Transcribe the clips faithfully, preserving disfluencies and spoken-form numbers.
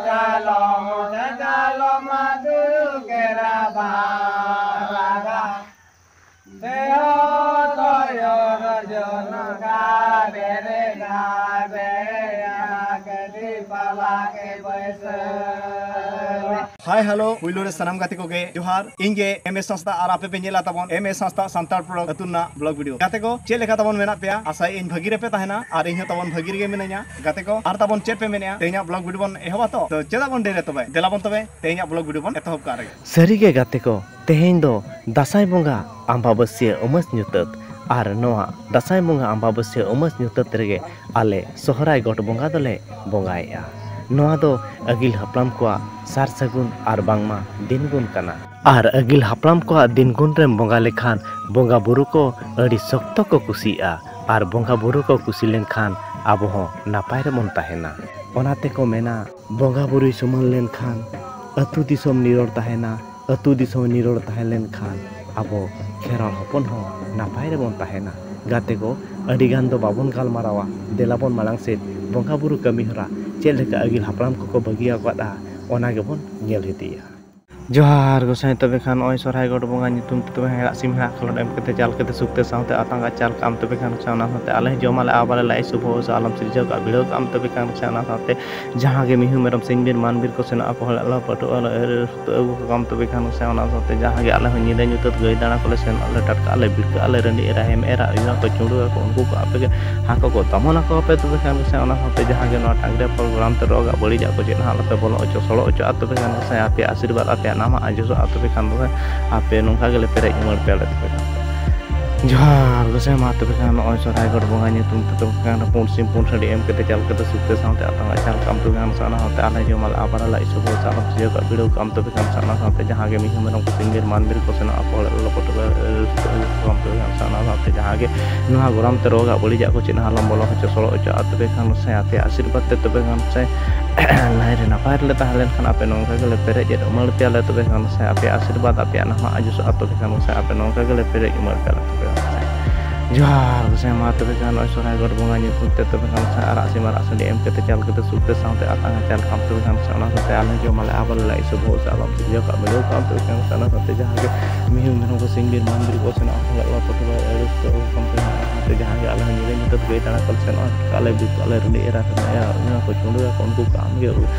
ᱪᱟᱞᱚᱢ ᱪᱟᱞᱚᱢ ᱢᱟᱫᱷᱩ ᱠᱮᱨᱟ ᱵᱟᱨᱟᱜᱟ᱾ ᱫᱮᱦᱚ ᱛᱚᱭᱚᱨ ᱡᱚᱱᱚᱜᱟ ᱵᱮᱨᱮᱜᱟ ᱵᱮᱭᱟ ᱠᱮᱫᱤ ᱯᱟᱞᱟ ᱠᱮ ᱵᱟᱹᱭᱥᱟᱹ᱾ Hi hello, ᱯᱩᱭᱞᱩ ᱨᱮ ᱥᱟᱱᱟᱢ ᱜᱟᱛᱮ ᱠᱚᱜᱮ ᱡᱚᱦᱟᱨ᱾ ᱤᱧ ᱜᱮ ᱮᱢ ᱮᱥ ᱦᱟᱸᱥᱫᱟ ᱟᱨ ᱟᱯᱮ ᱯᱮ ᱧᱮᱞᱟ ᱛᱟᱵᱚᱱ ᱮᱢ ᱮᱥ ᱦᱟᱸᱥᱫᱟ ᱥᱟᱱᱛᱟᱲ ᱯᱨᱚᱰᱟᱠᱴ ᱟᱹᱛᱩ ᱨᱮᱱᱟᱜ ᱵᱞᱚᱜ ᱵᱷᱤᱰᱤᱭᱳ᱾ ᱜᱟᱛᱮ ᱠᱚ, ᱪᱮᱫ ᱞᱮᱠᱟ ᱛᱟᱵᱚᱱ ᱢᱮᱱᱟᱜ ᱯᱮᱭᱟ? ᱟᱥᱟᱭᱟᱹᱧ ᱵᱷᱟᱹᱜᱤ ᱨᱮᱯᱮ ᱛᱟᱦᱮᱱᱟ ᱟᱨ ᱤᱧ ᱦᱚᱸ ᱛᱟᱵᱚᱱ ᱵᱷᱟᱹᱜᱤ ᱨᱮᱜᱮ ᱢᱤᱱᱟᱹᱧᱟ᱾ ᱜᱟᱛᱮ ᱠᱚ, ᱟᱨ ᱛᱟᱵᱚᱱ ᱪᱮᱫ ᱯᱮ ᱢᱮᱱᱮᱜᱼᱟ? ᱛᱮᱦᱮᱧᱟᱜ ᱵᱞᱚᱜ ᱵᱷᱤᱰᱤᱭᱳ ᱵᱚᱱ ᱮᱦᱚᱵᱟ ᱛᱚ? ᱛᱚ ᱪᱮᱫᱟᱜ ᱵᱚᱱ ᱰᱮᱨᱟ ᱛᱚᱵᱮ? ᱫᱮᱞᱟ ᱵᱚᱱ ᱛᱚᱵᱮ ᱛᱮᱦᱮᱧᱟᱜ ᱵᱞᱚᱜ ᱵᱷᱤᱰᱤᱭᱳ ᱵᱚᱱ ᱮᱛᱚᱦᱚᱵ ᱠᱟᱜ ᱨᱮᱜᱮ᱾ ᱥᱟᱹᱨᱤᱜᱮ ᱜᱟᱛᱮ ᱠᱚ, ᱛᱮᱦᱮᱧ ᱫᱚ ᱫᱟᱸᱥᱟᱭ ᱵᱚᱸᱜᱟ ᱟᱢᱵᱟᱵᱟᱹᱥᱭᱟᱹ ᱩᱢᱟᱹᱥ ᱧᱩᱛᱟᱹᱛ᱾ ᱟᱨ ᱱᱚᱣᱟ ᱫᱟᱸᱥᱟᱭ ᱵᱚᱸᱜᱟ ᱟᱢᱵᱟᱵᱟᱹᱥᱭᱟᱹ ᱩᱢᱟᱹᱥ ᱧᱩᱛᱟᱹᱛ ᱨᱮᱜᱮ ᱟᱞᱮ ᱥᱚᱦᱨᱟᱭ ᱜᱚᱴ ᱵᱚᱸᱜᱟ ᱫᱚᱞᱮ ᱵᱚᱸᱜᱟᱭᱮᱜᱼᱟ᱾ ᱱᱚᱣᱟ ᱫᱚ ᱟᱹᱜᱤᱞ ᱦᱟᱯᱲᱟᱢ ᱠᱚᱣᱟᱜ ᱥᱟᱨ ᱥᱟᱹᱜᱩᱱ ᱟᱨ ᱵᱟᱝᱢᱟ ᱫᱤᱱ ᱜᱩᱱ ᱠᱟᱱᱟ᱾ ᱟᱨ ᱟᱹᱜᱤᱞ ᱦᱟᱯᱲᱟᱢ ᱠᱚᱣᱟᱜ ᱫᱤᱱ ᱜᱩᱱ ᱨᱮᱢ ᱵᱚᱸᱜᱟ ᱞᱮᱠᱷᱟᱱ ᱵᱚᱸᱜᱟ ᱵᱩᱨᱩ ᱠᱚ ᱟᱹᱰᱤ ᱥᱚᱠᱛᱚ ᱠᱚ ᱠᱩᱥᱤᱜᱼᱟ᱾ ᱟᱨ ᱵᱚᱸᱜᱟ ᱵᱩᱨᱩ ᱠᱚ ᱠᱩᱥᱤ ᱞᱮᱱᱠᱷᱟᱱ ᱟᱵᱚ ᱦᱚᱸ ᱱᱟᱯᱟᱭ ᱨᱮᱵᱚᱱ ᱛᱟᱦᱮᱱᱟ᱾ ᱚᱱᱟ ᱛᱮᱠᱚ ᱢᱮᱱᱟ, ᱵᱚᱸᱜᱟ ᱵᱩᱨᱩᱭ ᱥᱚᱢᱟᱱ ᱞᱮᱱᱠᱷᱟᱱ ᱟᱹᱛᱩ ᱫᱤᱥᱚᱢ ᱱᱤᱨᱚᱲ ᱛᱟᱦᱮᱱᱟ, ᱟᱹᱛᱩ ᱫᱤᱥᱚᱢ ᱱᱤᱨᱚᱲ ᱛᱟᱦᱮᱸ ᱞᱮᱱᱠᱷᱟᱱ ᱟᱵᱚ ᱠᱷᱮᱨᱣᱟᱲ ᱦᱚᱯᱚᱱ ᱦᱚᱸ ᱱᱟᱯᱟᱭ ᱨᱮᱵᱚᱱ ᱛᱟᱦᱮᱱᱟ᱾ ᱜᱟᱛᱮ ᱠᱚ, ᱟᱹᱰᱤ ᱜᱟᱱ ᱫᱚ ᱵᱟᱵᱚᱱ ᱜᱟᱞᱢᱟᱨᱟᱣᱟ, ᱫᱮᱞᱟ ᱵᱚᱱ ᱢᱟᱲᱟᱝ ᱥᱮᱫ ᱵᱚᱸᱜᱟ ᱵᱩᱨᱩ ᱠᱟᱹᱢᱤ ᱦᱚᱨᱟ ᱪᱮᱫ ᱞᱮᱠᱟ ᱟᱹᱜᱤᱞ ᱦᱟᱯᱲᱟᱢ ᱠᱚᱠᱚ ᱵᱟᱹᱜᱤ ᱟᱠᱟᱫᱼᱟ, ᱚᱱᱟ ᱜᱮᱵᱚᱱ ᱧᱮᱞ ᱤᱫᱤᱭᱟ᱾ ᱡᱚᱦᱟᱨ ᱜᱚᱸᱥᱟᱭ, ᱛᱚᱵᱮ ᱠᱷᱟᱱ ᱱᱚᱜᱼᱚᱭ ᱥᱚᱨᱦᱟᱭ ᱜᱚᱴ ᱵᱚᱸᱜᱟ ᱧᱩᱛᱩᱢ ᱛᱮ ᱛᱚᱵᱮ ᱦᱮᱲᱟᱜ ᱥᱤᱢ ᱦᱮᱲᱟᱜ ᱠᱷᱮᱞᱳᱰ ᱮᱢ ᱠᱟᱛᱮ ᱪᱟᱞ ᱠᱟᱛᱮ ᱥᱩᱠᱛᱮ ᱥᱟᱶᱛᱮ ᱟᱛᱟᱝ ᱟᱜ ᱪᱟᱞ ᱠᱟᱜ ᱟᱢ, ᱛᱚᱵᱮ ᱠᱷᱟᱱ ᱜᱚᱸᱥᱟᱭ ᱚᱱᱟ ᱥᱟᱶᱛᱮ ᱟᱞᱮ ᱦᱚᱸ ᱡᱚᱢ ᱟᱞᱮ ᱟᱵᱟᱞᱮ ᱞᱟᱡ ᱥᱩᱵᱷᱚ ᱥᱮ ᱟᱞᱚᱢ ᱥᱤᱨᱡᱟᱹᱣ ᱠᱟᱜ ᱵᱷᱤᱲᱟᱹᱣ ᱠᱟᱜ ᱟᱢ, ᱛᱚᱵᱮ ᱠᱷᱟᱱ ᱜᱚᱸᱥᱟᱭ ᱚᱱᱟ ᱥᱟᱶᱛᱮ ᱡᱟᱦᱟᱸ ᱜᱮ ᱢᱤᱦᱩ ᱢᱮᱨᱚᱢ ᱥᱤᱧ ᱵᱤᱨ ᱢᱟᱱ ᱵᱤᱨ ᱠᱚ ᱥᱮᱱᱚᱜ ᱟᱠᱚ ᱦᱚᱲ ᱟᱞᱚ ᱯᱟᱹᱴᱩᱜ ᱟᱞᱚ ᱟᱹᱨ ᱟᱹᱨ ᱥᱩᱛᱟᱹ ᱟᱹᱜᱩ ᱠᱟᱜ ᱟᱢ, ᱛᱚᱵᱮ ᱠᱷᱟᱱ ᱜᱚᱸᱥᱟᱭ ᱚᱱᱟ ᱥᱟᱶᱛᱮ ᱡᱟᱦᱟᱸ ᱜᱮ ᱟᱞᱮ ᱦᱚᱸ ᱧᱤᱫᱟᱹ ᱧᱩᱛᱟᱹᱛ ᱜᱟᱹᱭ ᱫᱟᱬᱟ ᱠᱚᱞᱮ ᱥᱮᱱᱚᱜ ᱟᱞᱮ ᱴᱟᱴᱠᱟ ᱟᱞᱮ ᱵᱤᱲᱠᱟᱹᱜ ᱟᱞᱮ ᱨᱟᱺᱰᱤ ᱮᱨᱟ ᱮᱢ ᱮᱨᱟ ᱩᱭᱩ ᱠᱚ ᱪᱩᱸᱰᱩ ᱟᱠᱚ ᱩᱱᱠᱩ ᱠᱚ ᱟᱯᱮ ᱜᱮ ᱦᱟᱹᱠᱩ ᱠᱚ ᱛᱟᱢᱚᱱ ᱟᱠᱚ ᱟᱯᱮ, ᱛᱚᱵᱮ ᱠᱷᱟᱱ ᱜᱚᱸᱥᱟᱭ ᱚᱱᱟ ᱥᱟᱶᱛᱮ ᱡᱟᱦᱟᱸ ᱜᱮ ᱱᱚᱣᱟ ᱴᱟᱝᱜᱨᱤ ᱯᱨᱳᱜᱨᱟᱢ ᱛᱮ ᱨᱳᱜᱽ ᱟᱜ ᱵᱟᱹᱲᱤᱡᱟᱜ ᱠᱚ ᱪᱮᱫ ᱦᱚᱸ ᱟᱞᱚᱯᱮ ᱵᱚᱞᱚ ᱦᱚᱪᱚ ᱥᱚᱲᱚ ᱦᱚᱪᱚᱜᱼᱟ, ᱛᱚᱵᱮ ᱠᱷᱟᱱ ᱜᱚᱸᱥᱟᱭ ᱟᱯᱮᱭᱟᱜ ᱟᱥᱤᱨᱵᱟᱫᱽ ᱟᱯᱮᱭᱟᱜ ᱱᱟᱢᱟ ᱟᱸᱡᱚᱥᱚᱜᱼᱟ, ᱛᱚᱵᱮ ᱠᱷᱟᱱ ᱜᱚᱸᱥᱟᱭ ᱟᱯᱮ ᱱᱚᱝᱠᱟ ᱜᱮᱞᱮ ᱯᱮᱨᱮᱡ ᱩᱢᱟᱹᱲ ᱯᱮᱭᱟ ᱟᱞᱮ, ᱛᱚᱵᱮ ᱠᱷᱟᱱ ᱡᱚᱦᱟᱨ ᱜᱚᱸᱥᱟᱭ᱾ ᱢᱟ ᱛᱚᱵᱮ ᱠᱷᱟᱱ ᱱᱚᱜᱼᱚᱭ ᱥᱚᱨᱦᱟᱭ ᱜᱚᱴ ᱵᱚᱸᱜᱟ ᱧᱩᱛᱩᱢ ᱛᱮ ᱛᱚᱵᱮ ᱠᱷᱟᱱ ᱯᱩᱸᱰ ᱥᱤᱢ ᱯᱩᱸᱰ ᱥᱟᱹᱰᱤ ᱮᱢ ᱠᱟᱛᱮ ᱪᱟᱞ ᱠᱟᱛᱮ ᱥᱩᱠᱛᱮ ᱥᱟᱶᱛᱮ ᱟᱛᱟᱝ ᱟᱜ ᱪᱟᱞ ᱠᱟᱜ ᱟᱢ, ᱛᱚᱵᱮ ᱠᱷᱟᱱ ᱥᱟᱱᱟ ᱦᱚᱸᱛᱮ ᱟᱞᱮ ᱡᱚᱢ ᱟᱞᱮ ᱟᱵᱟᱨ ᱟᱞᱮ ᱤᱥᱩ ᱵᱷᱚᱨᱥᱟ ᱟᱞᱚᱢ ᱥᱤᱨᱡᱟᱹᱣ ᱠᱟᱜ ᱵᱷᱤᱲᱟᱹᱣ ᱠᱟᱜ ᱟᱢ, ᱛᱚᱵᱮ ᱠᱷᱟᱱ ᱥᱟᱱᱟ ᱥᱟᱶᱛᱮ ᱡᱟᱦᱟᱸ ᱜᱮ ᱢᱤᱦᱩ ᱢᱮᱨᱚᱢ ᱠᱚ ᱥᱤᱢ ᱵᱤᱨ ᱢᱟᱱ ᱵᱤᱨ ᱠᱚ ᱥᱮᱱᱚᱜ ᱟᱠᱚ ᱦᱚᱲ ᱟᱞᱚ ᱯᱟᱹᱴᱩᱜ ᱟᱞᱮ ᱨᱟᱹᱥᱠᱟᱹ ᱟᱹᱜᱩ ᱠᱚᱣᱟᱢ, ᱛᱚᱵᱮ ᱠᱷᱟᱱ ᱥᱟᱱᱟ ᱥᱟᱶᱛᱮ ᱡᱟᱦᱟᱸ ᱜᱮ ᱱᱚᱣᱟ ᱜᱚᱨᱟᱢ ᱛᱮ ᱨᱳᱜᱽ ᱟᱜ ᱵᱟᱹᱲᱤᱡᱟᱜ ᱠᱚ ᱪᱮᱫ ᱦᱚᱸ ᱟᱞᱚᱢ ᱵᱚᱞᱚ ᱦᱚᱪᱚ ᱥᱚᱲᱚ ᱦᱚᱪᱚᱜᱼᱟ, ᱛᱚᱵᱮ ᱠᱷᱟᱱ ᱥᱮ ᱟᱯᱮᱭᱟᱜ ᱟᱥᱤᱨᱵᱟᱫᱽ ᱛᱮ ᱛᱚᱵᱮ ᱠᱷᱟᱱ ᱥᱮ ᱱᱟᱭ ᱨᱮ ᱱᱟᱯᱟᱭ ᱨᱮᱞᱮ ᱛᱟᱦᱮᱸ ᱞᱮᱱᱠᱷᱟᱱ ᱟᱯᱮ ᱱᱚᱝᱠᱟ ᱜᱮᱞᱮ ᱯᱮᱨᱮᱡ ᱮᱫ ᱩᱢᱟᱹᱲ ᱯᱮᱭᱟᱞᱮ, ᱛᱚᱵᱮ ᱠᱷᱟᱱ ᱥᱮ ᱟᱯᱮᱭᱟᱜ ᱟᱥᱤᱨᱵᱟᱫᱽ ᱟᱯᱮᱭᱟᱜ ᱱᱟᱢᱟ ᱟᱸᱡᱚᱥᱚᱜᱼᱟ, ᱛᱚᱵᱮ ᱠᱷᱟᱱ ᱥᱮ ᱟᱯᱮ ᱱᱚᱝᱠᱟ ᱜᱮᱞᱮ ᱯᱮᱨᱮᱡ ᱩᱢᱟᱹᱲ ᱯᱮᱭᱟᱞᱮ, ᱛᱚᱵᱮ ᱠᱷᱟᱱ ᱥᱮ ᱡᱚᱦᱟᱨ ᱜᱚᱸᱥᱟᱭ, ᱢᱟ ᱛᱚᱵᱮ ᱠᱷᱟᱱ ᱱᱚᱜᱼᱚᱭ ᱥᱚᱦᱨᱟᱭ ᱜᱚᱴ ᱵᱚᱸᱜᱟ ᱧᱩᱛᱩᱢ ᱛᱮ ᱛᱚᱵᱮ ᱠᱷᱟᱱ ᱥᱮ ᱟᱨᱟᱜ ᱥᱤᱢ ᱟᱨᱟᱜ ᱥᱟᱺᱰᱤ ᱮᱢ ᱠᱟᱛᱮ ᱪᱟᱞ ᱠᱟᱛᱮ ᱥᱩᱠ ᱛᱮ ᱥᱟᱶᱛᱮ ᱟᱛᱟᱝ ᱟᱪᱟᱨ ᱠᱟᱢ ᱛᱚᱵᱮ ᱠᱷᱟᱱ ᱥᱮ ᱚᱱᱟ ᱥᱟᱶᱛᱮ ᱟᱞᱮ ᱡᱚᱢ ᱟᱞᱮ ᱟᱵᱟᱞᱮ ᱞᱟᱡ ᱥᱮ ᱵᱚᱦᱚᱜ ᱥᱮ ᱟᱞᱚᱢ ᱥᱤᱨᱡᱟᱹᱣ ᱠᱟᱜ ᱵᱤᱰᱟᱹᱣ ᱠᱟᱜ ᱛᱚᱵᱮ ᱠᱷᱟᱱ ᱥᱮ ᱚᱱᱟ ᱥᱟᱶᱛᱮ ᱡᱟᱦᱟᱸ ᱜᱮ ᱢᱤᱦᱩ ᱢᱮᱨᱚᱢ ᱠᱚ ᱥᱤᱢ ᱵᱤᱨ ᱢᱟᱱ ᱵᱤᱨ ᱠᱚ ᱥᱮᱱᱚᱜ ᱟᱠᱚ ᱞᱟᱡ ᱞᱟᱯᱚᱴ ᱨᱮ ᱟᱹᱲᱤᱥ ᱛᱚ ᱠᱟᱢ ᱛᱚᱵᱮ ᱠᱷᱟᱱ ᱥᱮ ᱡᱟᱦᱟᱸ ᱜᱮ ᱟᱞᱮ ᱦᱚᱸ ᱧᱤᱫᱟᱹ ᱧᱩᱛᱟᱹᱛ ᱜᱟᱹᱭ ᱫᱟᱬᱟ ᱠᱚᱞᱮ ᱥᱮᱱᱚᱜᱼᱟ ᱟᱞᱮ ᱵᱤᱨ ᱠᱚ ᱟᱞᱮ ᱨᱩᱸᱰᱤ ᱮᱨᱟ ᱥᱮ ᱮᱨᱟ ᱩᱱᱠᱩ ᱠᱚ ᱪᱩᱸᱰᱩ ᱟᱠᱚ ᱩᱱᱠᱩ ᱠᱚ ᱟᱢ ᱜᱮ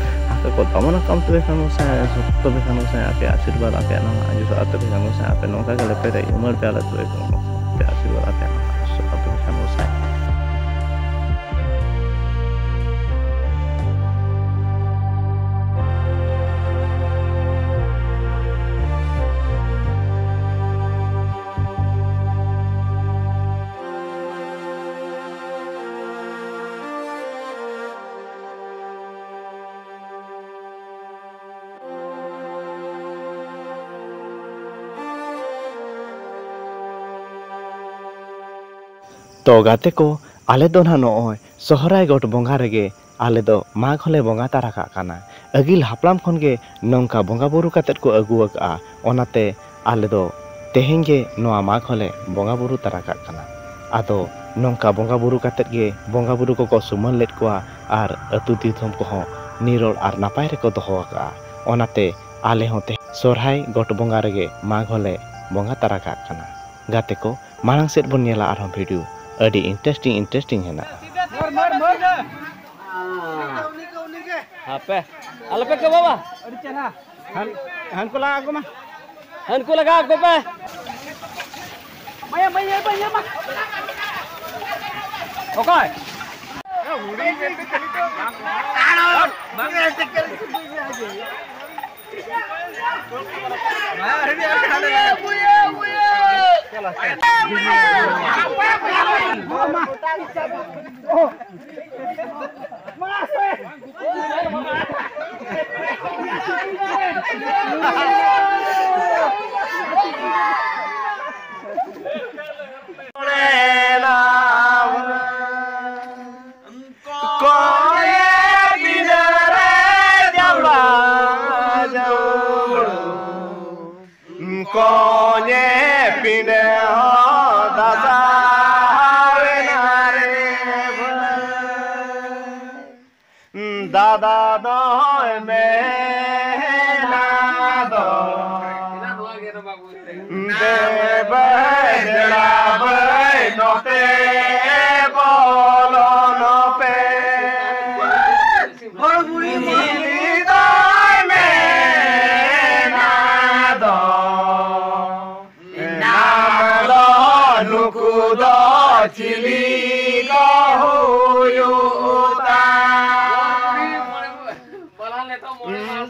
ᱦᱟᱸᱜ ᱠᱚ ᱫᱟᱢᱟᱱᱟ ᱠᱟᱢ ᱛᱚᱵᱮ ᱠᱷᱟᱱ ᱥᱮ ᱛᱚᱵᱮ ᱠᱷᱟᱱ ᱥᱮ ᱟᱯᱮ ᱟᱥᱤᱨᱵᱟᱫᱽ ᱟᱯᱮᱭᱟᱜ ᱱᱚᱣᱟ ᱟᱸᱡᱚᱥᱚᱜᱼᱟ ᱛᱚᱵᱮ ᱠᱷᱟᱱ ᱥᱮ ᱟᱯᱮ ᱱᱚᱝᱠᱟ ᱜᱮ ᱞᱮ ᱯᱮᱨᱮᱡ ᱩᱢᱟᱹᱲ ᱯᱮᱭᱟ ᱞᱮ ᱛᱚᱵᱮ ᱠᱷᱟᱱ ᱥᱮ ᱟᱯᱮᱭᱟᱜ ᱟᱥᱤᱨᱵᱟᱫᱽ ᱟᱯᱮᱭᱟᱜ ᱱᱚᱣᱟ ᱟᱸᱡᱚᱥᱚᱜᱼᱟ ᱛᱚᱵᱮ ᱠᱷᱟᱱ ᱥᱮ ᱛᱚ ᱜᱟᱛᱮ ᱠᱚ, ᱟᱞᱮ ᱫᱚ ᱱᱟᱦᱟᱜ ᱱᱚᱜᱼᱚᱭ ᱥᱚᱦᱨᱟᱭ ᱜᱚᱴ ᱵᱚᱸᱜᱟ ᱨᱮᱜᱮ ᱟᱞᱮ ᱫᱚ ᱢᱟᱜᱽ ᱦᱚᱸᱞᱮ ᱵᱚᱸᱜᱟ ᱛᱟᱨᱟ ᱠᱟᱜ ᱠᱟᱱᱟ᱾ ᱟᱹᱜᱤᱞ ᱦᱟᱯᱲᱟᱢ ᱠᱷᱚᱱ ᱜᱮ ᱱᱚᱝᱠᱟ ᱵᱚᱸᱜᱟ ᱵᱩᱨᱩ ᱠᱟᱛᱮᱫ ᱠᱚ ᱟᱹᱜᱩ ᱟᱠᱟᱜᱼᱟ, ᱚᱱᱟᱛᱮ ᱟᱞᱮ ᱫᱚ ᱛᱮᱦᱮᱧ ᱜᱮ ᱱᱚᱣᱟ ᱢᱟᱜᱽ ᱦᱚᱸᱞᱮ ᱵᱚᱸᱜᱟ ᱵᱩᱨᱩ ᱛᱟᱨᱟ ᱠᱟᱜ ᱠᱟᱱᱟ᱾ ᱟᱫᱚ ᱱᱚᱝᱠᱟ ᱵᱚᱸᱜᱟ ᱵᱩᱨᱩ ᱠᱟᱛᱮᱫ ᱜᱮ ᱵᱚᱸᱜᱟ ᱵᱩᱨᱩ ᱠᱚᱠᱚ ᱥᱩᱢᱟᱹᱱ ᱞᱮᱫ ᱠᱚᱣᱟ ᱟᱨ ᱟᱹᱛᱩ ᱫᱤᱥᱚᱢ ᱠᱚᱦᱚᱸ ᱱᱤᱨᱚᱲ ᱟᱨ ᱱᱟᱯᱟᱭ ᱨᱮᱠᱚ ᱫᱚᱦᱚ ᱟᱠᱟᱜᱼᱟ᱾ ᱚᱱᱟᱛᱮ ᱟᱞᱮ ᱦᱚᱸ ᱛᱮᱦᱮᱧ ᱥᱚᱨᱦᱟᱭ ᱜᱚᱴ ᱵᱚᱸᱜᱟ ᱨᱮᱜᱮ ᱢᱟᱜᱽ ᱦᱚᱸᱞᱮ ᱵᱚᱸᱜᱟ ᱛᱟᱨᱟ ᱠᱟᱜ ᱠᱟᱱᱟ᱾ ᱜᱟᱛᱮ ᱠᱚ, ᱢᱟᱲᱟᱝ ᱥᱮᱫ ᱵᱚᱱ ᱧᱮᱞᱟ ᱟᱨᱦᱚᱸ ᱵᱷᱤᱰᱤᱭᱳ, ᱟᱹᱰᱤ ᱤᱱᱴᱟᱨᱮᱥᱴᱤᱝ ᱤᱱᱴᱟᱨᱮᱥᱴᱤᱝ ᱦᱮᱱᱟᱜᱼᱟ᱾ ᱦᱟᱯᱮ, ᱟᱞᱚᱯᱮ ᱠᱮᱵᱟᱣᱟ᱾ ᱟᱹᱰᱤ ᱪᱮᱦᱨᱟ᱾ ᱦᱟᱱ-, ᱦᱟᱱᱠᱩ ᱞᱟᱜᱟ ᱟᱹᱜᱩ ᱢᱟ᱾ ᱦᱟᱱᱠᱩ ᱞᱟᱜᱟ ᱟᱹᱜᱩ ᱯᱮ᱾ ᱢᱟᱭᱟ, ᱢᱟᱭᱟ, ᱢᱟᱭᱟ, ᱢᱟ᱾ ᱚᱠᱚᱭ? ᱠᱚᱧᱮ ᱯᱤᱸᱰᱟᱹ ᱦᱚᱸ ᱫᱟᱥᱟ᱾ ᱫᱟᱫᱟ ᱫᱚᱭ ᱢᱮᱱᱟ ᱫᱚ, ᱫᱮ ᱵᱟᱹᱭ ᱫᱮᱞᱟ ᱵᱟᱹᱭ ᱱᱚᱛᱮ ᱵᱚᱞᱚᱱ ᱯᱮ᱾ ᱦᱚᱲ ᱵᱩᱲᱦᱤ ᱫᱚᱭ ᱢᱮᱱᱟ ᱫᱚ, ᱱᱟᱢ ᱫᱚ ᱱᱩᱠᱩ ᱫᱚ ᱪᱤᱞᱤ ᱠᱚ ᱦᱩᱭᱩᱜᱼᱟ?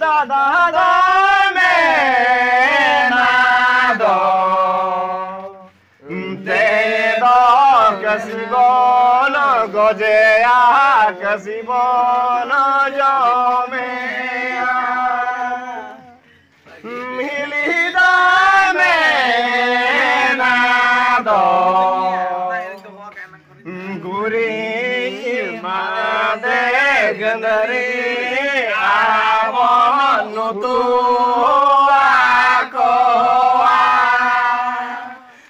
ᱫᱟᱫᱟ ᱫᱚᱭ ᱢᱮᱱᱟ ᱫᱚ, ᱛᱮ ᱫᱚ ᱠᱟᱹᱥᱤ ᱵᱚᱱ ᱜᱚᱡᱮᱭᱟ, ᱠᱟᱹᱥᱤ ᱵᱚᱱ ᱡᱚᱢᱮᱭᱟ᱾ ᱦᱤᱞᱤ ᱫᱚᱭ ᱢᱮᱱᱟ ᱫᱚ, ᱜᱩᱨᱤᱡ ᱢᱟᱫᱮ ᱜᱟᱹᱫᱷᱟᱹᱨᱤ ᱟᱵᱚᱱ ᱱᱩᱛᱩ ᱟᱠᱚᱣᱟ᱾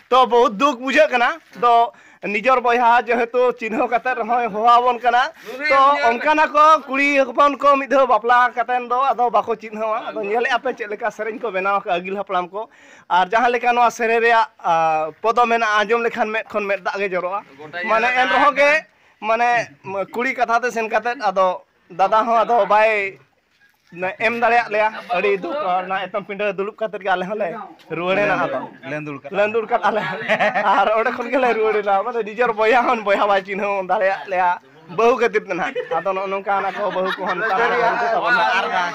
ᱛᱚ, ᱵᱚᱦᱩᱛ ᱫᱩᱠ ᱵᱩᱡᱷᱟᱹᱜ ᱠᱟᱱᱟ᱾ ᱛᱚ, ᱱᱤᱡᱚᱨ ᱵᱚᱭᱦᱟ ᱡᱮᱦᱮᱛᱩ ᱪᱤᱱᱦᱟᱹᱣ ᱠᱟᱛᱮ ᱨᱮᱦᱚᱸᱭ ᱦᱚᱦᱚᱣᱟᱵᱚᱱ ᱠᱟᱱᱟ᱾ ᱛᱚ, ᱚᱱᱠᱟᱱᱟ ᱠᱚ ᱠᱩᱲᱤ ᱦᱚᱯᱚᱱ ᱠᱚ ᱢᱤᱫ ᱫᱷᱟᱣ ᱵᱟᱯᱞᱟ ᱠᱟᱛᱮᱱ ᱫᱚ ᱟᱫᱚ ᱵᱟᱠᱚ ᱪᱤᱱᱦᱟᱹᱣᱟ᱾ ᱟᱫᱚ ᱧᱮᱞᱮᱫᱼᱟ ᱯᱮ ᱪᱮᱫ ᱞᱮᱠᱟ ᱥᱮᱨᱮᱧ ᱠᱚ ᱵᱮᱱᱟᱣ ᱟᱠᱟᱫᱼᱟ ᱟᱹᱜᱤᱞ ᱦᱟᱯᱲᱟᱢ ᱠᱚ᱾ ᱟᱨ ᱡᱟᱦᱟᱸ ᱞᱮᱠᱟ ᱱᱚᱣᱟ ᱥᱮᱨᱮᱧ ᱨᱮᱭᱟᱜ, ᱟ, ᱯᱚᱫᱚ ᱢᱮᱱᱟᱜᱼᱟ, ᱟᱸᱡᱚᱢ ᱞᱮᱠᱷᱟᱱ ᱢᱮᱫ ᱠᱷᱚᱱ ᱢᱮᱫ ᱫᱟᱜ ᱜᱮ ᱡᱚᱨᱚᱜᱼᱟ᱾ ᱢᱟᱱᱮ ᱮᱱ ᱨᱮᱦᱚᱸ ᱜᱮ, ᱢᱟᱱᱮ ᱠᱩᱲᱤ ᱠᱟᱛᱷᱟ ᱛᱮ ᱥᱮᱱ ᱠᱟᱛᱮ ᱟᱫᱚ ᱫᱟᱫᱟ ᱦᱚᱸ ᱟᱫᱚ ᱵᱟᱭ ᱮᱢ ᱫᱟᱲᱮᱭᱟᱜ ᱞᱮᱭᱟ᱾ ᱟᱹᱰᱤ ᱫᱩᱠ, ᱚᱱᱟ ᱮᱛᱚᱢ ᱯᱤᱸᱰᱟᱹ ᱫᱩᱲᱩᱵ ᱠᱟᱛᱮ ᱜᱮ ᱟᱞᱮ ᱦᱚᱸᱞᱮ ᱨᱩᱣᱟᱹᱲ ᱮᱱᱟ᱾ ᱟᱫᱚ ᱞᱮᱸᱫᱩᱲ ᱠᱟᱜ ᱞᱮᱸᱫᱩᱲ ᱠᱟᱫ ᱟᱞᱮ, ᱟᱨ ᱚᱸᱰᱮ ᱠᱷᱚᱱ ᱜᱮᱞᱮ ᱨᱩᱣᱟᱹᱲ ᱮᱱᱟ᱾ ᱢᱟᱱᱮ ᱱᱤᱡᱮᱨ ᱵᱚᱭᱦᱟ ᱦᱚᱸ ᱵᱚᱭᱦᱟ ᱵᱟᱭ ᱪᱤᱱᱦᱟᱹᱣ ᱫᱟᱲᱮᱭᱟᱜ ᱞᱮᱭᱟ ᱵᱟᱹᱦᱩ ᱠᱷᱟᱹᱛᱤᱨ ᱛᱮ ᱱᱟᱦᱟᱜ᱾ ᱟᱫᱚ ᱱᱚᱜᱼᱚ ᱱᱚᱝᱠᱟ ᱚᱱᱟ ᱠᱚ ᱵᱟᱹᱦᱩ ᱠᱚᱦᱚᱸ ᱱᱮᱛᱟᱨ ᱫᱚ ᱵᱟᱹᱱᱩᱜ ᱠᱚ ᱛᱟᱵᱚᱱᱟ᱾ ᱟᱨ ᱵᱟᱝ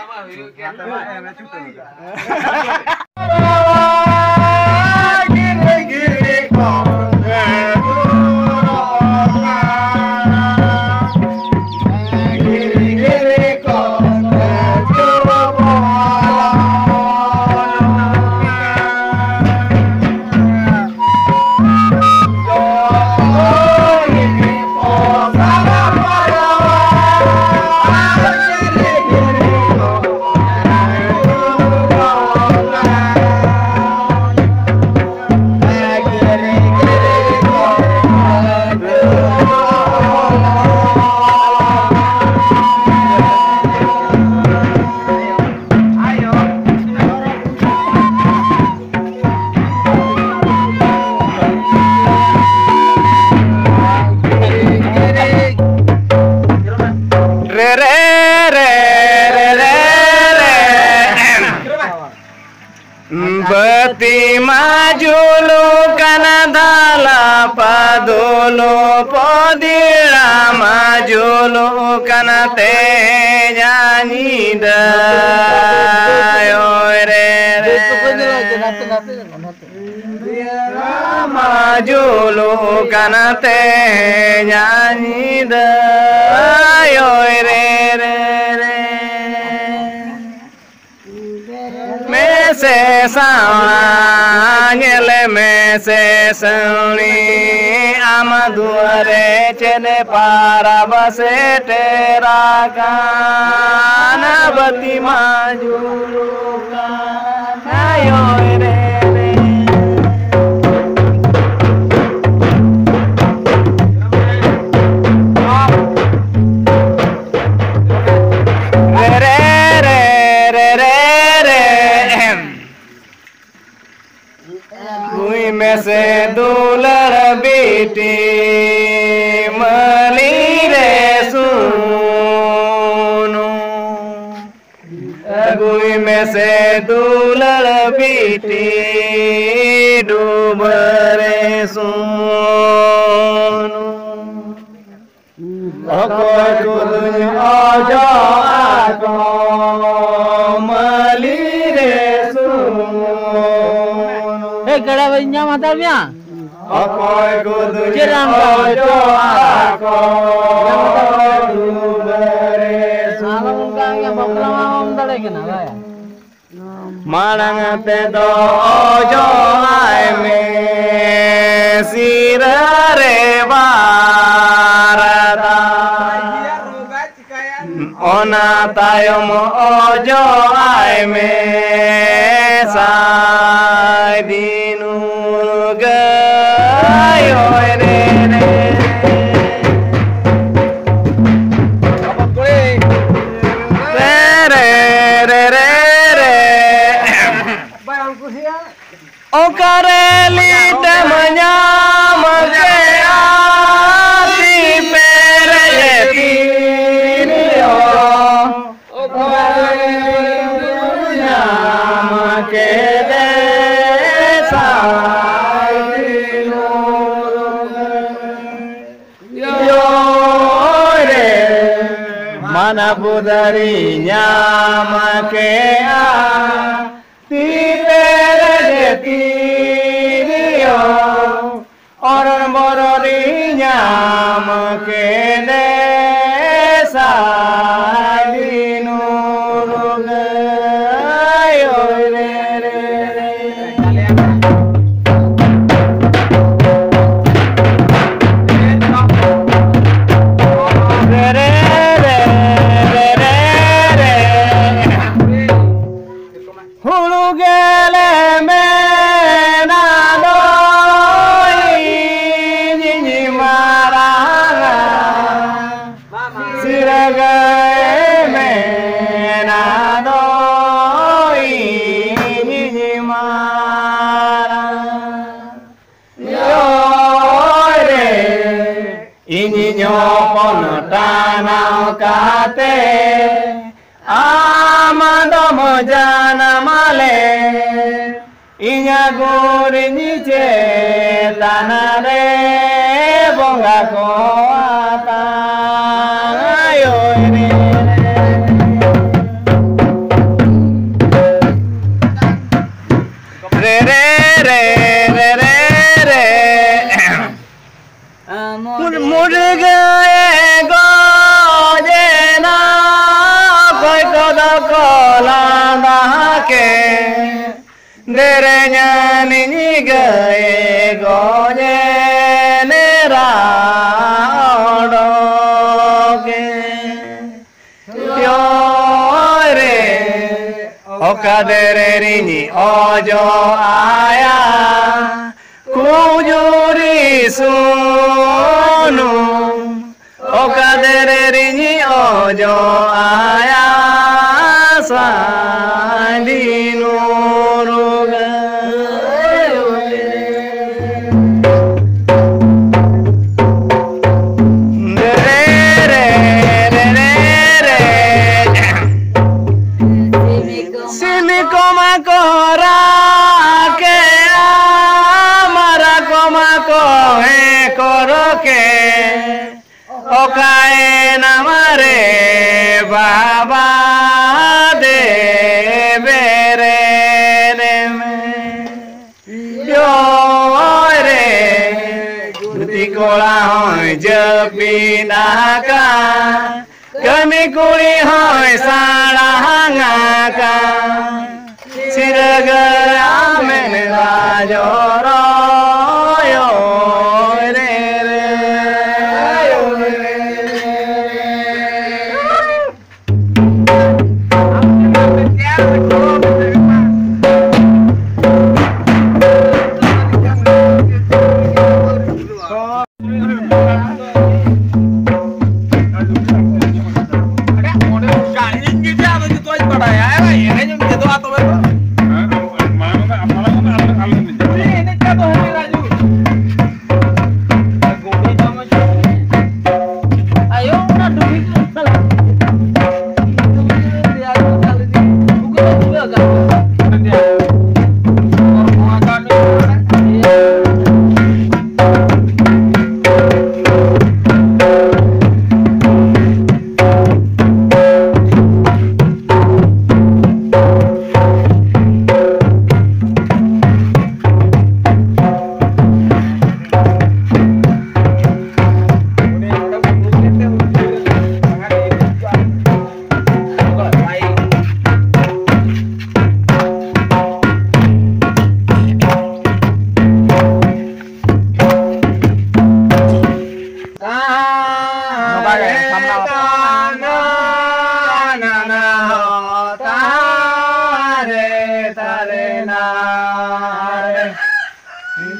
ᱢᱟ ᱡᱩᱞᱩ ᱠᱟᱱᱟ ᱫᱷᱟᱞᱟ ᱯᱟᱫᱩᱞᱩ ᱯᱚᱫᱤᱲᱟ, ᱢᱟ ᱡᱩᱞᱩ ᱠᱟᱱᱟ ᱛᱮᱦᱮᱧᱟᱜ ᱧᱤᱫᱟᱹ᱾ ᱳᱭ ᱨᱮ ᱨᱮ ᱨᱮ᱾ ᱢᱟ ᱡᱩᱞᱩ ᱠᱟᱱᱟ ᱛᱮᱦᱮᱧᱟᱜ ᱧᱤᱫᱟᱹ᱾ ᱳᱭ ᱨᱮ ᱨᱮ ᱨᱮ᱾ ᱢᱮᱥᱮ ᱥᱟᱣᱲᱟ, ᱧᱮᱞ ᱢᱮᱥᱮ ᱥᱟᱹᱣᱲᱤ, ᱟᱢ ᱫᱩᱣᱟᱨᱮ ᱪᱮᱫ ᱯᱟᱨᱟᱵ ᱥᱮᱴᱮᱨ ᱟᱠᱟᱱᱟ? ᱵᱟᱹᱛᱤ ᱢᱟ ᱡᱩᱞᱩᱜ ᱠᱟᱱ ᱟᱭᱳᱭ ᱨᱮ ᱨᱮ᱾ ᱨᱮ ᱨᱮ ᱨᱮ ᱨᱮ ᱨᱮ ᱨᱮ ᱨᱮ᱾ ᱟᱹᱜᱩᱭ ᱢᱮᱥᱮ ᱫᱩᱞᱟᱹᱲ ᱵᱤᱴᱤ ᱢᱟᱹᱞᱤ ᱨᱮ ᱥᱩᱱᱩᱢ᱾ ᱟᱹᱜᱩᱭ ᱢᱮᱥᱮ ᱫᱩᱞᱟᱹᱲ ᱵᱤᱴᱤ ᱰᱩᱵᱟᱹ ᱨᱮ ᱥᱩᱱᱩᱢ᱾ ᱚᱠᱚᱭ ᱠᱚᱫᱚᱧ ᱚᱡᱚᱜ ᱟᱠᱚ ᱢᱟᱹᱞᱤ ᱨᱮ ᱥᱩᱱᱩᱢ᱾ ᱮ, ᱜᱟᱰᱟ ᱵᱟᱹᱧ ᱧᱟᱢ ᱦᱟᱛᱟᱲ ᱢᱮᱭᱟ᱾ ᱚᱠᱚᱭ ᱠᱚᱫᱚᱧ ᱪᱮᱫ ᱨᱟᱱ ᱠᱟᱱᱟ? ᱚᱡᱚᱜ ᱟᱠᱚ ᱰᱩᱵᱟᱹ ᱨᱮ ᱟᱞᱚᱢ ᱚᱱᱠᱟ ᱜᱮ ᱵᱟᱯᱞᱟ ᱢᱟ ᱵᱟᱢ ᱫᱟᱲᱮ ᱠᱟᱱᱟ, ᱵᱟᱭᱟ᱾ ᱢᱟᱲᱟᱝ ᱛᱮᱫᱚ ᱚᱡᱚᱜ ᱟᱭ ᱢᱮ ᱥᱤᱨᱟᱹ ᱨᱮ ᱵᱟᱨ ᱫᱷᱟᱣ᱾ ᱚᱱᱟ ᱛᱟᱭᱚᱢ ᱚᱡᱚᱜ ᱟᱭ ᱢᱮ ᱥᱟᱭ ᱫᱤᱱ ᱩᱨᱜᱟᱹᱭ ᱨᱮ ᱨᱮ᱾ ᱨᱮ ᱨᱮ ᱨᱮ ᱨᱮ ᱨᱮ᱾ ᱚᱠᱟᱨᱮ ᱞᱤᱴᱟᱹᱢ ᱧᱟᱢ ᱠᱮᱜᱼᱟ ᱥᱤ ᱯᱮᱨᱮᱡ ᱛᱤᱨᱭᱳ? ᱚᱠᱟᱨᱮ ᱞᱤᱴᱟᱹᱢ ᱧᱟᱢ ᱠᱮᱫᱮ ᱚᱱᱟ ᱵᱩᱫᱟᱹᱨᱤ ᱧᱟᱢ ᱠᱮᱜᱼᱟ, ᱛᱤ ᱯᱮᱨᱮᱡ ᱛᱤᱨᱭᱳ, ᱚᱨᱚᱱ ᱵᱚᱨᱚᱨᱤ ᱧᱟᱢ ᱠᱮᱫᱮ ᱥᱟᱹᱨᱤ ᱱᱩᱨᱩ ᱜᱟᱹᱭ, ᱳᱭ ᱨᱮ ᱨᱮ ᱨᱮ᱾ ᱦᱩᱲᱩ ᱜᱮᱞᱮ ᱢᱮᱱᱟ ᱫᱚ ᱤᱧᱤᱧ ᱢᱟᱨᱟᱝᱟ, ᱥᱤᱨᱟᱹ ᱜᱮ ᱢᱮᱱᱟ ᱫᱚ ᱤᱧᱤᱧ ᱢᱟᱨᱟᱝ᱾ ᱭᱳᱭ ᱨᱮ, ᱤᱧᱤᱧ ᱦᱚᱯᱚᱱ ᱴᱟᱱᱟᱣ ᱠᱟᱛᱮ, ᱟᱢ ᱫᱚᱢ ᱡᱟᱱᱟᱢ ᱞᱮ, ᱤᱧᱟᱹᱜ ᱜᱩᱨᱤᱧ ᱪᱮᱛᱟᱱ ᱨᱮ ᱵᱚᱸᱜᱟ ᱠᱚ ᱟᱛᱟᱝ᱾ ᱭᱳᱭ ᱨᱮ᱾ ᱨᱮ, ᱨᱮ, ᱨᱮ, ᱨᱮ, ᱨᱮ, ᱨᱮ᱾ ᱢᱩᱰ-, ᱢᱩᱰᱜᱟᱹᱭᱮ ᱜᱚᱡᱮᱱᱟ, ᱚᱠᱚᱭ ᱠᱚᱫᱚ ᱠᱚ ᱞᱟᱸᱫᱟ ᱠᱮ᱾ ᱫᱮᱨᱮᱧᱟᱱᱤᱧ ᱜᱟᱹᱭᱮ ᱜᱚᱡᱮᱱ ᱨᱟ ᱚᱰᱚᱠᱮ᱾ ᱭᱳᱭ ᱨᱮ, ᱚᱠᱟ ᱫᱮᱨᱮ ᱨᱤᱧ ᱚᱡᱚ ᱟᱭᱟ, ᱠᱩᱡᱩᱨᱤ ᱥᱩᱱᱩᱢ, ᱚᱠᱟ ᱫᱮᱨᱮ ᱨᱤᱧ ᱚᱡᱚ ᱟᱭᱟ, ᱥᱟᱺᱰᱤ ᱱᱩᱨᱩ ᱜᱟᱹᱭ᱾ ᱨᱮ, ᱨᱮ, ᱨᱮ, ᱨᱮ, ᱨᱮ᱾ ᱥᱤᱢ ᱠᱚᱢᱟ ᱠᱚ ᱨᱟᱜ ᱠᱮᱜᱼᱟ, ᱢᱟᱨᱟᱜ ᱠᱚᱢᱟ ᱠᱚ ᱦᱮᱸ ᱠᱚ ᱨᱚᱜ ᱠᱮᱜ᱾ ᱚᱠᱟᱭᱮᱱᱟᱢ ᱨᱮ? ᱦᱚᱸᱭ ᱡᱟᱹᱯᱤᱫ ᱟᱠᱟᱫ, ᱠᱟᱹᱢᱤ ᱠᱩᱲᱤ ᱦᱚᱸᱭ ᱥᱟᱲᱟᱝ ᱟᱠᱟᱫ᱾ ᱥᱤᱨᱜᱟᱹᱲ ᱟᱢᱮ ᱨᱟᱡᱚᱨᱚᱭ ᱨᱮ ᱨᱮ᱾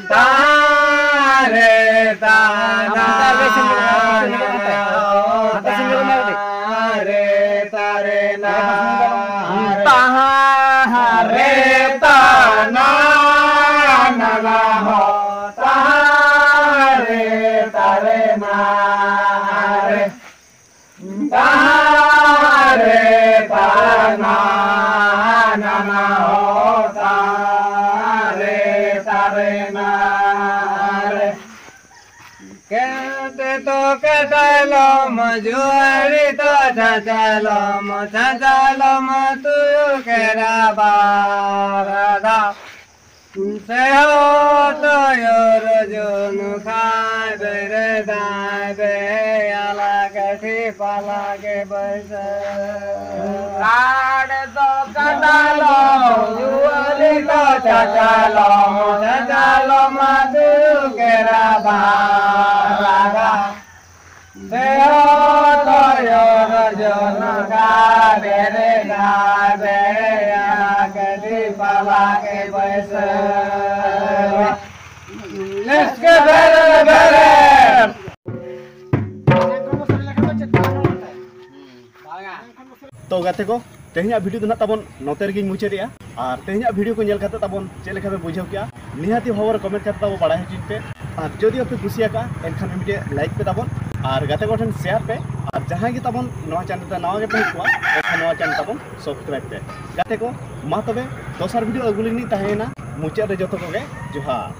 ᱛᱟᱨᱮ ᱛᱟᱱᱟ ᱛᱟᱨᱮ ᱛᱟᱨᱮ ᱱᱟ ᱛᱟᱦᱟᱨᱮ ᱛᱟᱱᱟ ᱱᱟᱱᱟ ᱦᱚ ᱛᱟᱦᱟᱨᱮ ᱛᱟᱨᱮ ᱱᱟ ᱨᱮ ᱛᱟᱦᱟᱨᱮ ᱛᱟᱨᱮ ᱱᱟ ᱱᱟᱱᱟ ᱦᱚ ᱛᱟᱦᱟᱨᱮ ᱛᱟᱨᱮ ᱱᱟ ᱨᱮ ᱠᱮᱴᱮ ᱛᱚ ᱠᱮᱴᱟᱭᱞᱚᱢ ᱡᱩᱣᱟᱹᱲᱤ ᱛᱚ ᱪᱟᱪᱟᱞᱚᱢ ᱪᱟᱪᱟᱞᱚᱢ ᱛᱩᱭᱩ ᱠᱮᱨᱟ ᱵᱟᱨᱟᱫᱟ ᱥᱮᱦᱚ ᱛᱚᱭᱚᱨ ᱡᱚᱱ ᱠᱷᱟᱭ ᱵᱮᱨᱮᱫᱟᱭ ᱵᱮᱭᱟᱞᱟ ᱠᱟᱹᱴᱷᱤ ᱯᱟᱞᱟ ᱜᱮ ᱵᱟᱹᱭᱥᱟᱹᱣ᱾ ᱠᱟᱲ ᱫᱚ ᱠᱟᱰᱟᱞᱚᱢ, ᱡᱩᱣᱟᱹᱞᱤ ᱫᱚ ᱪᱟᱪᱟᱞᱚᱢ, ᱪᱟᱪᱟᱞᱚᱢ ᱢᱟᱫᱩ ᱠᱮᱨᱟ ᱵᱟᱨᱟᱫᱟ᱾ ᱫᱮᱦᱚ ᱛᱚᱭᱚᱨ ᱡᱚᱱ ᱠᱷᱟᱭ ᱵᱮᱨᱮᱫᱟᱭ ᱵᱮᱭᱟᱞᱟ ᱠᱟᱹᱴᱷᱤ ᱯᱟᱞᱟ ᱜᱮ ᱵᱟᱹᱭᱥᱟᱹᱣ᱾ ᱞᱮᱥᱠᱮ ᱵᱮᱨᱮᱫ ᱵᱮᱨᱮᱫ᱾ ᱛᱚ ᱜᱟᱛᱮ ᱠᱚ, ᱛᱮᱦᱮᱧᱟᱜ ᱵᱷᱤᱰᱤᱭᱳ ᱫᱚ ᱱᱟᱜ ᱛᱟᱵᱚᱱ ᱱᱚᱛᱮ ᱨᱮᱜᱮᱧ ᱢᱩᱪᱟᱹᱫᱮᱜᱼᱟ᱾ ᱟᱨ ᱛᱮᱦᱮᱧᱟᱜ ᱵᱷᱤᱰᱤᱭᱳ ᱠᱚ ᱧᱮᱞ ᱠᱟᱛᱮ ᱛᱟᱵᱚᱱ ᱪᱮᱫ ᱞᱮᱠᱟ ᱯᱮ ᱵᱩᱡᱷᱟᱹᱣ ᱠᱮᱜᱼᱟ, ᱱᱤᱦᱟᱹᱛᱤ ᱦᱚᱵᱚᱨ ᱠᱚᱢᱮᱱᱴ ᱠᱟᱛᱮ ᱛᱟᱵᱚ ᱵᱟᱲᱟᱭ ᱦᱚᱪᱚᱧ ᱯᱮ᱾ ᱟᱨ ᱡᱩᱫᱤ ᱟᱯᱮ ᱠᱩᱥᱤᱭᱟᱠᱟᱜᱼᱟ, ᱮᱱᱠᱷᱟᱱ ᱢᱤᱫᱴᱮᱡ ᱞᱟᱭᱤᱠ ᱯᱮ ᱛᱟᱵᱚᱱ, ᱟᱨ ᱜᱟᱛᱮ ᱠᱚᱴᱷᱮᱱ ᱥᱮᱭᱟᱨ ᱯᱮ᱾ ᱟᱨ ᱡᱟᱦᱟᱸᱭ ᱜᱮ ᱛᱟᱵᱚᱱ ᱱᱚᱣᱟ ᱪᱮᱱᱮᱞ ᱨᱮ ᱱᱟᱣᱟ ᱜᱮᱯᱮ ᱦᱮᱡ ᱠᱚᱜᱼᱟ, ᱮᱱᱠᱷᱟᱱ ᱱᱚᱣᱟ ᱪᱮᱱᱮᱞ ᱛᱟᱵᱚᱱ ᱥᱟᱵᱥᱠᱨᱟᱭᱤᱵ ᱯᱮ᱾ ᱜᱟᱛᱮ ᱠᱚ, ᱢᱟ ᱛᱚᱵᱮ ᱫᱚᱥᱟᱨ ᱵᱷᱤᱰᱤᱭᱳ ᱟᱹᱜᱩ ᱞᱟᱹᱜᱤᱫ ᱤᱧ ᱛᱟᱦᱮᱸᱭᱮᱱᱟ᱾ ᱢᱩᱪᱟᱹᱫ ᱨᱮ ᱡᱚᱛᱚ ᱠᱚᱜᱮ ᱡᱚᱦᱟᱨ᱾